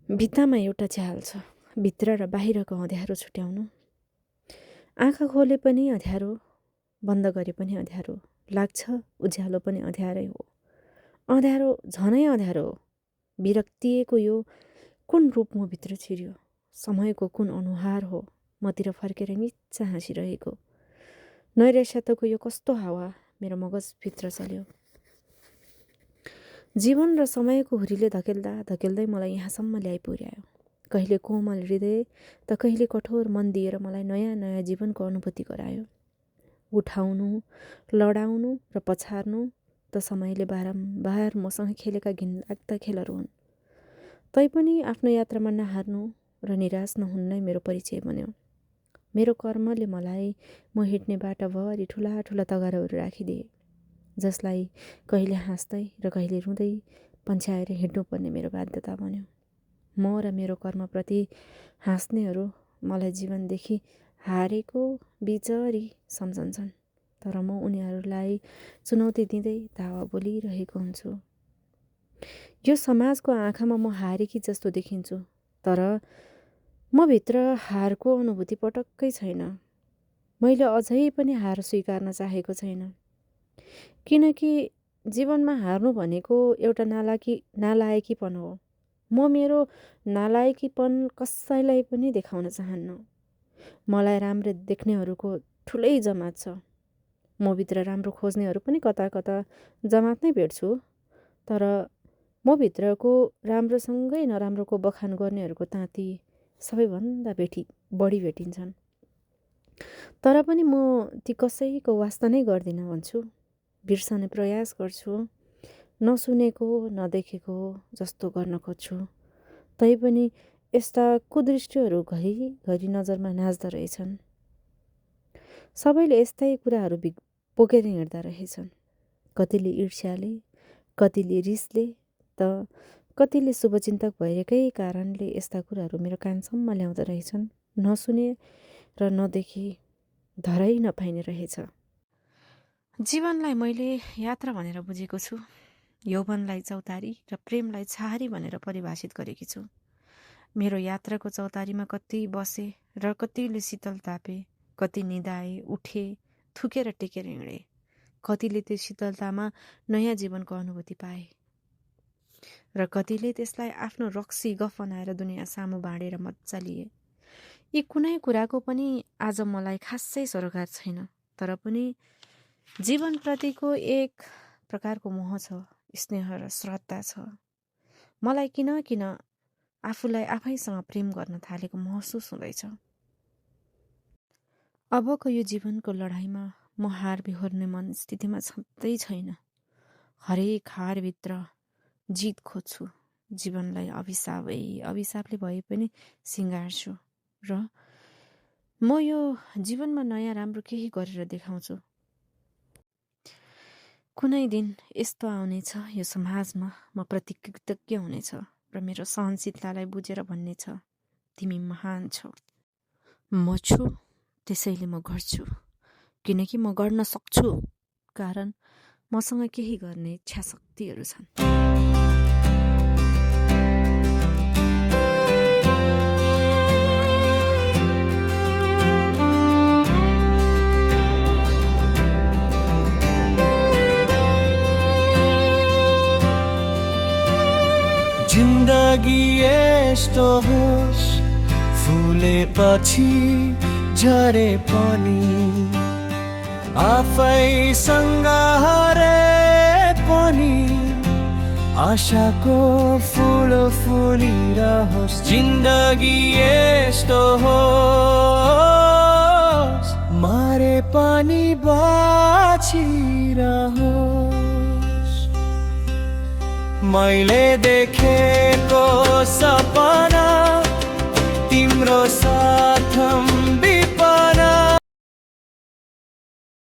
भित्तामा एउटा झ्याल छ, भित्र र बाहिरको अँध्यारो छुट्याउनु। आँखा खोले पनि अँध्यारो, बन्द गरे पनि अँध्यारो, लाग्छ उज्यालो पनि अँध्यारै हो। अँध्यारो झनै अँध्यारो हो। विरक्तिएको यो कुन रूप म भित्र छिर्यो? समयको कुन अनुहार हो मतिर फर्केर निच्चा हाँसिरहेको? नैराश्यताको यो कस्तो हावा मेरो मगजभित्र चल्यो? जीवन र समयको हुरीले धकेल्दा धकेल्दै मलाई यहाँसम्म ल्याइ पुर्यायो। कहिले कोमल हृदय त कहिले कठोर मन दिएर मलाई नयाँ नयाँ जीवनको अनुभूति गरायो। उठाउनु, लडाउनु र पछार्नु त समयले बारम्बार मसँग खेलेका घिनलाग्दा खेलहरू हुन्। तैपनि आफ्नो यात्रामा नहार्नु र निराश नहुनु नै मेरो परिचय बन्यो। मेरो कर्मले मलाई म हिँड्ने बाटाभरि ठुला ठुला तगारहरू राखिदिए, जसलाई कहिले हाँस्दै र कहिले रुँदै पन्छ्याएर हिँड्नुपर्ने मेरो बाध्यता बन्यो। म र मेरो कर्मप्रति हाँस्नेहरू मलाई जीवनदेखि हारेको बिचरी सम्झन्छन्, तर म उनीहरूलाई चुनौती दिँदै दावा बोलिरहेको हुन्छु। यो समाजको आँखामा म हारेकी जस्तो देखिन्छु, तर म भित्र हारको अनुभूति पटक्कै छैन। मैले अझै पनि हार स्वीकार्न चाहेको छैन, किनकि जीवनमा हार्नु भनेको एउटा नालायकीपन हो। म मेरो नालायकीपन कसैलाई पनि देखाउन चाहन्न। मलाई राम्रो देख्नेहरूको ठुलै जमात छ। म भित्र राम्रो खोज्नेहरू पनि कता कता जमात नै भेट्छु, तर म भित्रको राम्रोसँगै नराम्रोको बखान गर्नेहरूको ताँती सबैभन्दा बढी भेटिन्छन्। तर पनि म ती कसैको वास्ता नै गर्दिनँ भन्छु। बिर्सने प्रयास गर्छु, नसुनेको नदेखेको जस्तो गर्न खोज्छु। तैपनि यस्ता कुदृष्टिहरू घरिघरि नजरमा नाच्दो रहेछन्। सबैले यस्तै कुराहरू बोकेर हिँड्दा रहेछन्। कतिले ईर्ष्याले, कतिले रिसले, त कतिले शुभचिन्तक भएकै कारणले यस्ता कुराहरू मेरो कानसम्म ल्याउँदो रहेछन्। नसुने र नदेखे धरै नपाइने रहेछ। जीवनलाई मैले यात्रा भनेर बुझेको छु। यौवनलाई चौतारी र प्रेमलाई छहारी भनेर परिभाषित गरेकी छु। मेरो यात्राको चौतारीमा कति बसे र कतिले शीतल तापे, कति निदाए, उठे, थुकेर टेकेर हिँडे, कतिले त्यो शीतलतामा नयाँ जीवनको अनुभूति पाए र कतिले त्यसलाई आफ्नो रक्सी गफ बनाएर दुनियाँ सामु बाँडेर मज्जा लिए। यी कुनै कुराको पनि आज मलाई खासै सरोकार छैन, तर पनि जीवनप्रतिको एक प्रकारको मोह छ, स्नेह र श्रद्धा छ। मलाई किन आफूलाई आफैसँग प्रेम गर्न थालेको महसुस हुँदैछ। अबको यो जीवनको लडाइँमा म हार बिहोर्ने मनस्थितिमा छँदै छैन। हरेक हारभित्र जित खोज्छु। जीवनलाई अभिशापले भए पनि सिँगार्छु र म यो जीवनमा नयाँ राम्रो केही गरेर देखाउँछु। कुनै दिन यस्तो आउनेछ यो समाजमा म प्रति कृतज्ञ हुनेछ र मेरो सहनशीलतालाई बुझेर भन्नेछ, तिमी महान छौ। म छु, त्यसैले म गर्छु, किनकि म गर्न सक्छु, कारण मसँग केही गर्ने इच्छा शक्तिहरू छन्। जिन्दगी यस्तो होस्, फुलेपछि झरे पनि, आफैसँग हरे पनि, आशाको फुल फुलिरहोस्। जिन्दगी यस्तो होस्, मारे पनि बाँचिरहोस्। मैले देखेको सपना तिम्रो